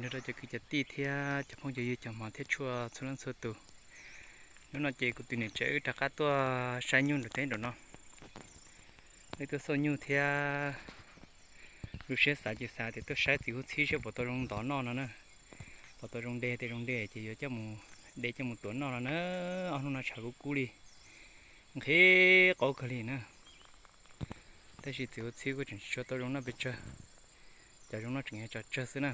Rau cov kwv cov tij thiab cov phooj cov ywg cov hmov thiab tshua txhua leej txhua tus. Hnub no ces kuv tus niam tsev wb rov qab tuaj saib nyuj nram teb nram no. Wb tuaj xauj nyuj thiab lub siab xav ces xav tias tuaj saib txiv huab txhib seb puas tau zoo ntov noj no na. Puas tau zoo de, tias zoo de ces yuav coj mus de coj mus tuav noj no na. Ob hnub no tshav kub kub li, nqhis qaub kawg li na. Tab sis txiv huab txhib kuj tseem tsis tshua tau zoo noj pes tsawg, cov zoo noj tseem yog cov tsawg xwb na.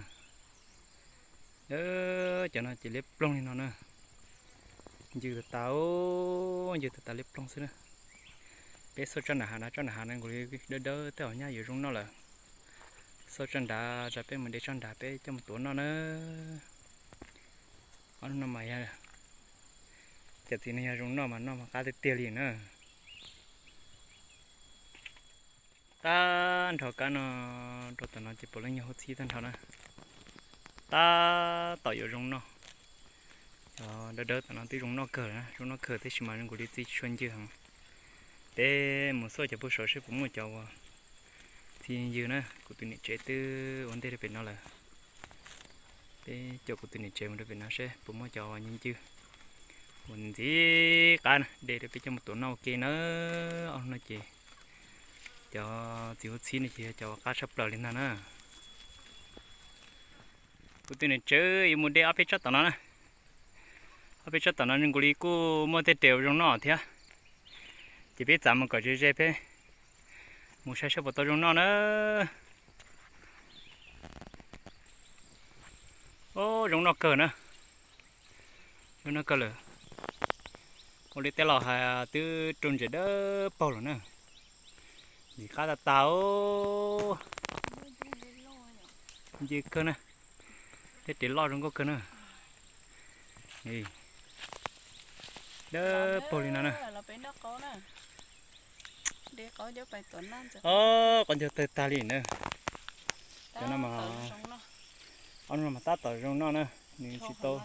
Cov no ces liab ploog li no na. Ncw tas tas, ncw tas tas liab ploog xwb na. Peb xauj tsob nram hav na, tsob nram hav no nkaus li dawb dawb tej zaum nyaj yuav zoo noj lawm. Xauj tsob nrad, peb mus de tsob nrad peb coj mus tuav noj na. Ob hnub no mas yog cov txiv no yog zoo noj mas noj mas qab tiag tiag li na. Tag nrho kab no rau tom no ces puav leej yog huab txhib tag nrho na. Tab tom yuav zoo noj. Cov dawb dawb tom no twb zoo noj kawg, zoo noj kawg tab sis mas zoo nkaus li txiv tsis tshua ncw heev. Peb mus xauj cov puag saud seb puas muaj cov uas txiv ncw na. Kuv tus niam tsev twb ua ntej rau pem no lawm. Peb caum kuv tus niam tsev mus rau pem no seb puas muaj cov uas ncw ncw uas ntxiv qab na de rau peb coj mus tuav noj ua ke na. Ob hnub no ces cov txiv huab txhib no ces yog cov uas qab tshaj plaws li ntag na. Kuv tus niam tsev yuav mus de ob peb tsob tom no na. Ob peb tsob tom no nkaus li kuj muaj tej res ua zoo noj thiab. Ces peb txav mus kom ze ze peb mus saib saib puas tau zoo noj na. Zoo noj kawg na. Zoo noj kawg lawm. Ua li tej laus hais twb rau ntses dawb paug lawm na. Ntxim qab tas tas os. Ncw kawg na. Tej res loj zoo nkauj kawg na. Dawb paug li no na. Qhov ncauj tawg tag li na. Cov no mas, ob no mas tab tom zoo noj na, nws tsis tau.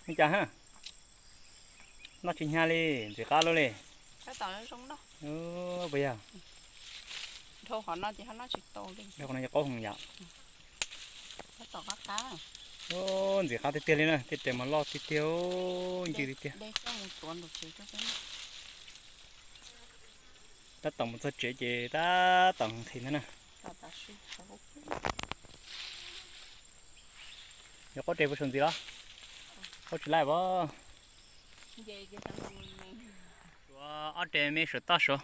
Ua cas ha, noj tsis hnyav li, ntxim qab luaj li. Puas yog? Qhov no ces qaub heev yom. Ntxim qab tiag tiag li na, tej res mas loj tiag tiag, ncw tiag tiag. Tab tom mus txog tsev ces tab tom nqhis ntag na. Yog qaub res puas saum ntxiv los? Qaub tsis laij as. Suav ob res me suav toj suav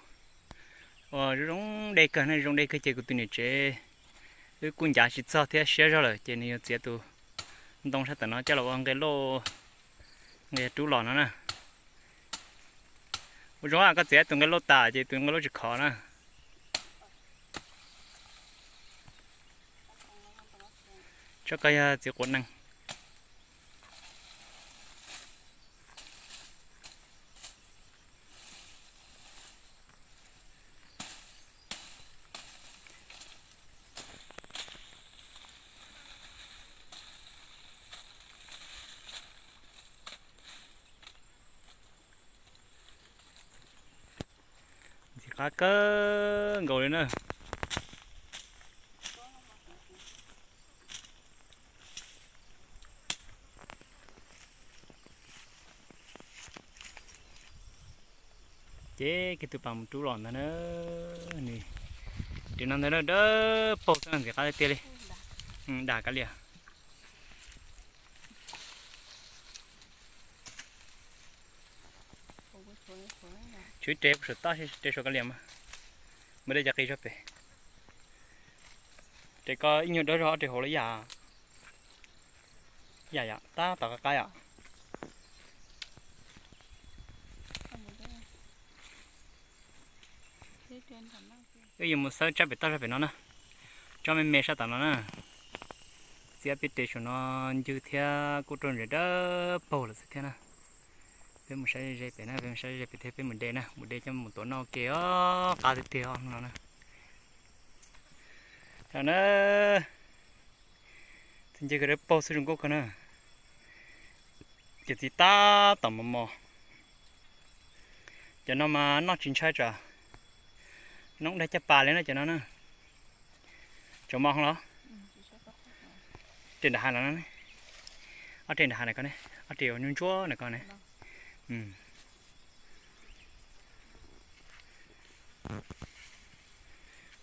uas zoo zoo de kawg ne, zoo de kawg ces kuv tus niam tsev wb kuj ncav tsis txog thiab siab zog lawm ces nws yuav txiav tus ntoo sab tom no coj los ua nqe lauj, nqe rub los no na. Ua zoo koj txiav tus nqe lauj tas ces tus nqe lauj tsis khov na. Tsob ko yog txiv quav nees. Ntxim qab kawg nkaus li na. Ces kiag tus pas mus rub los ntag na. Nws ris no ntag na, dawb paug xwb, ntxim qab tiag tiag li. Dag kav liam. Tshuav ib res puag saum toj, res saum kav liam mas. Mus de cov qis zog pem. Res ko ib nyuag dawb zog ob res hauv los yam. Yam yom, tab tom qab qab yom. Wb yuav mus xawb tsab pem toj sab pem no na. Tsob me me sab tom no na. Txiav peb res saum no ncw thiab kuj rau ntses dawb paug lawm xwb thiab na. Peb mus saib ze pem na, peb mus saib ze pem thiab peb mus de na, mus de coj mus tuav noj ua ke os, qab tiag tiag os no na. Thaum na, txiv ncw ko dawb paug xwb zoo nkauj kawg na. Ces txiv tab tom mos mos. Cov no mas noj tsis ntshai tsam Noob dag caj pas li no cov no na. Tsaus mo los. Res nram hav los no. Ob res nram hav na ko ne. Ob res uas ntsuab ntsuab na ko ne.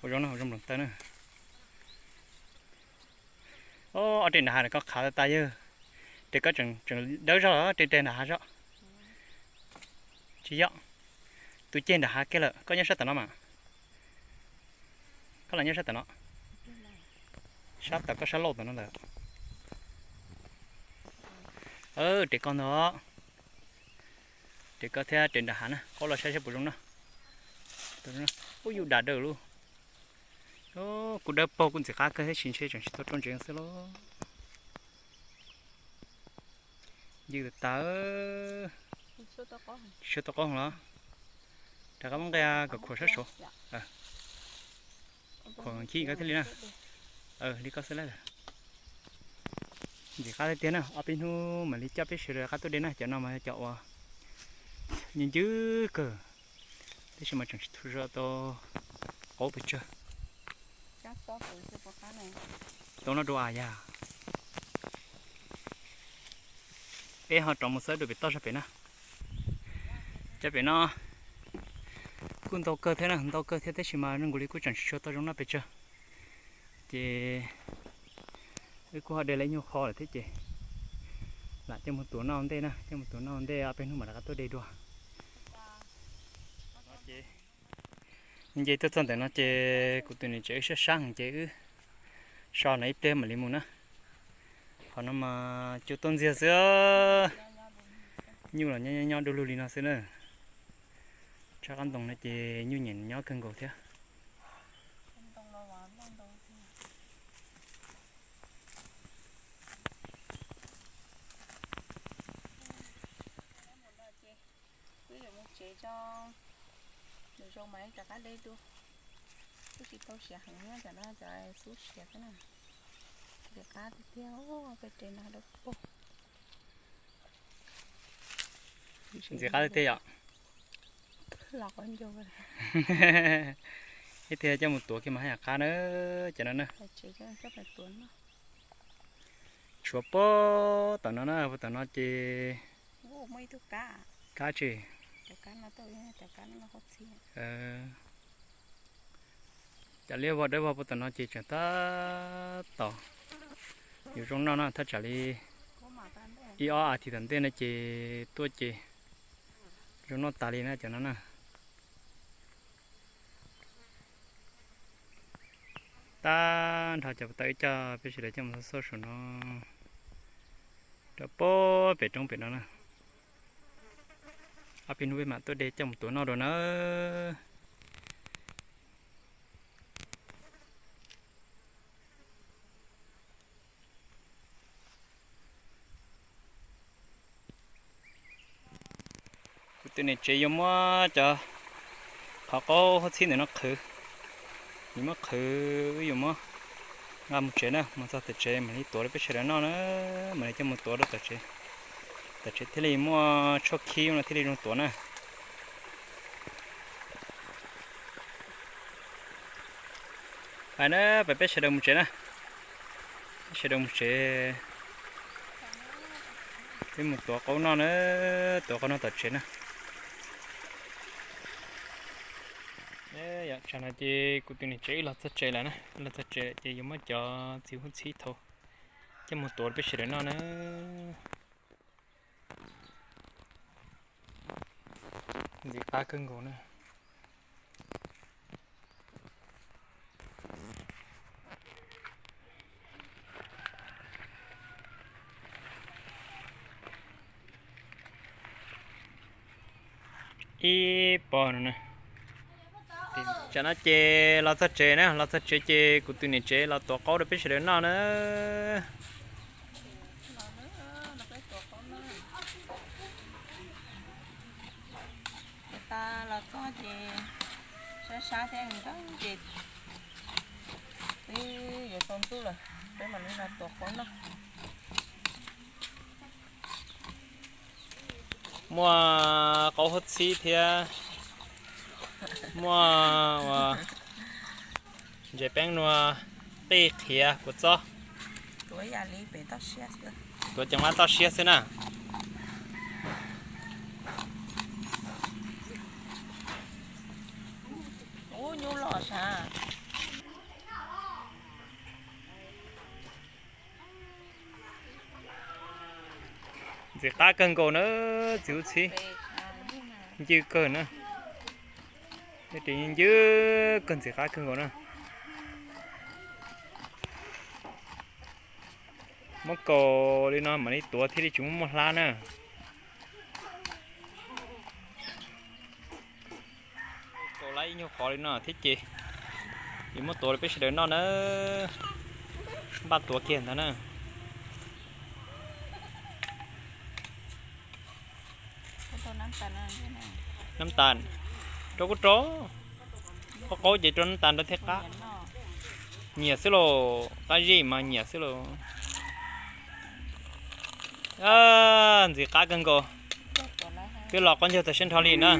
Ua zoo no, ua zoo nploos taw na. Ob res nram hav na ko qhav tas tas yawg. Res ko tseem dawb zog, res res nram hav zog. Tsis yog. Tus ceg nram hav kiag lawm, koj nyob sab tom no mas. Koj los nyob sab tom no. Sab tom koj sab laug tom no ntawd. Res ko ntag. Res ko thiab res nram hav na, qaub los saib saib puas zoo no. Ub, yus dam dawm lauj. Kuv dawb paug kuv ntxim qab kawg thiab, tsis ntshe tseem tsis tau rau ntsev xwb lauj. Ywg tas. Tsis tshua tau qaub los. Rov qab muab nqaij kom khuam sab saud. Khuam khib ko thiaj li na. Li ko xwb lawm. Ntxim qab tiag tiag na, ob peb hnub mam li coj peb sawv daws rov qab tuaj de na, cov no mas yog cov uas ncw ncw kawg, tab sis mas tseem tsis tau qaub pes tsawg. Tau noj dua as yag. Peb ho rov mus xawb dua pem toj sab pem na. Cov pem no kuj ntau kawg thiab na, ntau kawg thiab tab sis mas zoo nkaus li kuj tseem tsis tshua tau zoo noj pes tsawg. Ces wb kuj ho de lawv ib nyuag qho lawm thiab ces lam coj mus tuav noj ua ntej na, coj mus tuav noj ua ntej ob peb hnub mam rov qab tuaj de dua. Nce tuaj txog ntawm no ces kuv tus niam tsev wb sab sab heev ces wb so no ib pliag mam li mus na. Qhov no mas cua tuaj ntxiag xwb, nyuj los nyob nyob du lug li no xwb na. Tshaj qab ntoo no ces nyuj nyiam nyob kawg nkaus thiab. Wb yuav mus tsev tso, nws zoo mas rov qab de dua. Kuj tsis tau siav heev, cov no cov xub siav xwb na. Ntxim qab tiag tiag, peb res no dawb paug. Ntxim qab tiag tiag yom. Los qhov ncauj. Ib txhia coj mus tuav kiag mas haj yam qab na, cov no na. Tshuav puag tom no na, puag tom no ces kab tsis. Cov liab vog dawb vog puag tom no ces tseem tab tom yuav zoo noj no, thaj tsam li ib ob as thiv tom ntej no ces tuaj ces zoo noj tas li na cov no na. Tag nrho cov puas tau ib co peb sawv daws coj mus xauj xauj saum no rau puag pem roob pem no na. Ob peb hnub peb mam tuaj de coj mus tuav noj dua na. Kuv tus niam tsev yuav muab cov qhov qaub huab txhib ntawm no qhwv, yuav muab qhwv, wb yuav muab nqa mus tsev na, mus txog tom tsev mam li tuav rau peb sawv daws noj na, mam li coj mus tuav rau tom tsev, tom tsev thiaj li muaj tshuaj khib no thiaj li zoo tuav na. Pais na, pais peb sawv daws mus tsev na. Peb sawv daws mus tsev, peb mus tuav qaub noj na, tuav qaub noj tom tsev na. Tsam no ces kuv tus niam tsev wb los txog tsev lawm na, los txog tsev lawm ces yuav muab cov txiv huab txhib thaum coj mus tuav peb sawv daws noj na. Ntxim qab kawg nkaus na. Ib pob no na. Tsam no ces los txog tsev na, los txog tsev ces kuv tus niam tsev los tuav qaub rau peb sawv daws noj na. Los txog ces sab sab thiab ces twb yuav tsaus ntuj lawm, peb mam li los tuav qaub noj. Muaj qaub huab txhib thiab muaj ua Ntses peeb nua, qij qhiav kua txob, tuav ceev lab toj siab xwb na. Ntxim qab kawg nkaus na, txiv hub txhib. Ncw kawg na. Ncw kawg, ntxim qab kawg nkaus na. Muab kaus li no mam li tuav thiaj li tsis muaj muaj hlab na. Kaus lab ib nyuag qhov li no thiab ces yuav muab tuav rau peb sawv daws noj na. Npaj tuav kiag ntag na. Nab tas, rau kuj rau, qaub qaub ces rau nab tas nrog thiaj qab. Nyiam xwb los, qab zib mas nyiam xwb los. Ntxim qab kawg nkaus. Twb los qaub ncaug tag siab nrho li na.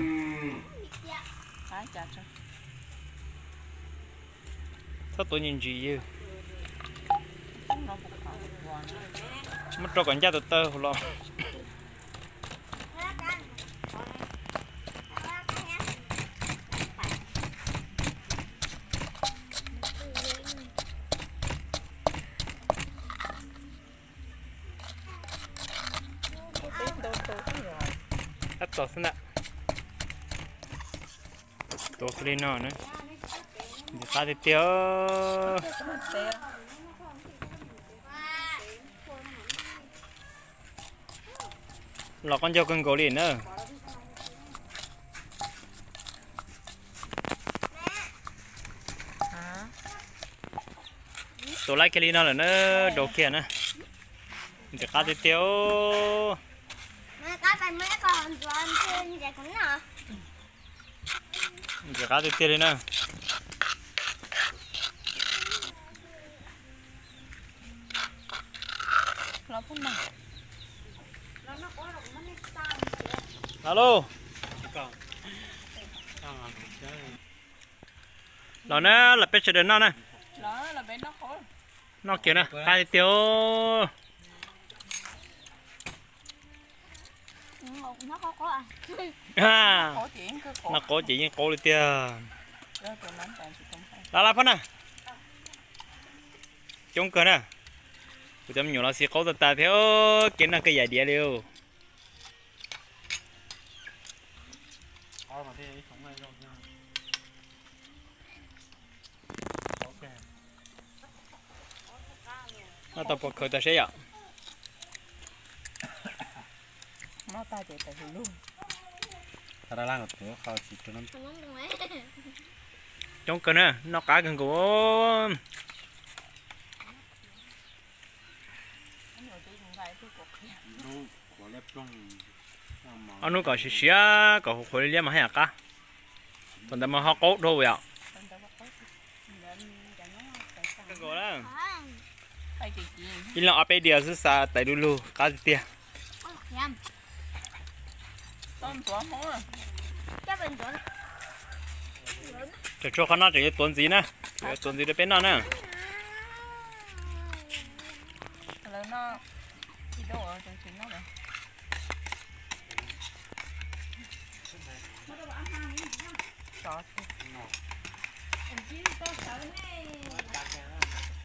Txhob tuav ntsis ntsis ywg. Muab rau kom ncaj tus taw los. Tab tom xwb ntag. Tuav kiag li no na. Ntxim qab tiag tiag. Los qaub ncaug kawg nkaus li na. Tuav lab kiag li no lawm na, rau kiag na. Ntxim qab tiag tiag. Ntxim qab tiag tiag li na. Los lauj. Los na, los peb sawv daws noj na. Noj kiag na, qab tiag tiag. Noj qaub ces yeej qaub li tiag. Los los phab na. Coob kawg na. Kuv cov me nyuam los xis qaub tag tas thiab, kev noj kawg yam diav li. Noj tau puas khaws tas seb yom. Coob kawg na, noj qab kawg nkaus. Ob hnub kom siav siav kom qhuav qhuav li liab mas haj yam qab. Thaum ntawd mas ho qaub dhau yom. Ib leeg ob peb diav xwb, xav tais du lug qab tiag tiag. Tseem tshuav qhov no tseem yuav tuav ntxiv na, yuav tuav ntxiv rau peb noj na.